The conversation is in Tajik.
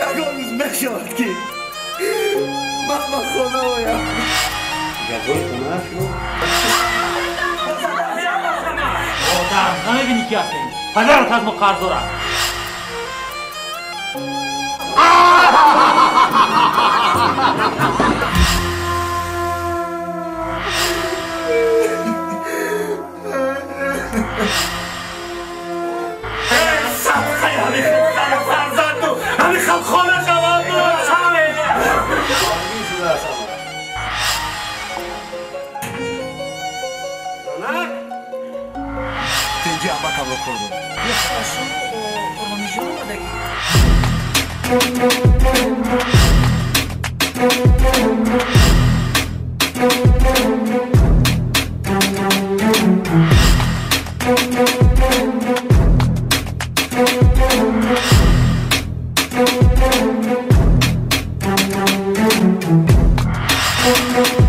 Ягон рӯз мешавад, ки ман ба хона оям. Гадои хона шуд. Одам, намебинӣ, ки ҳастем? Падарат аз мо қарздор аст. Садқаи ҳамин фарзанду ҳамин хел хона шавад. Шудааст. Тинҷи амакамро хӯрдум. Оромиҷон омадагӣ. Thank you.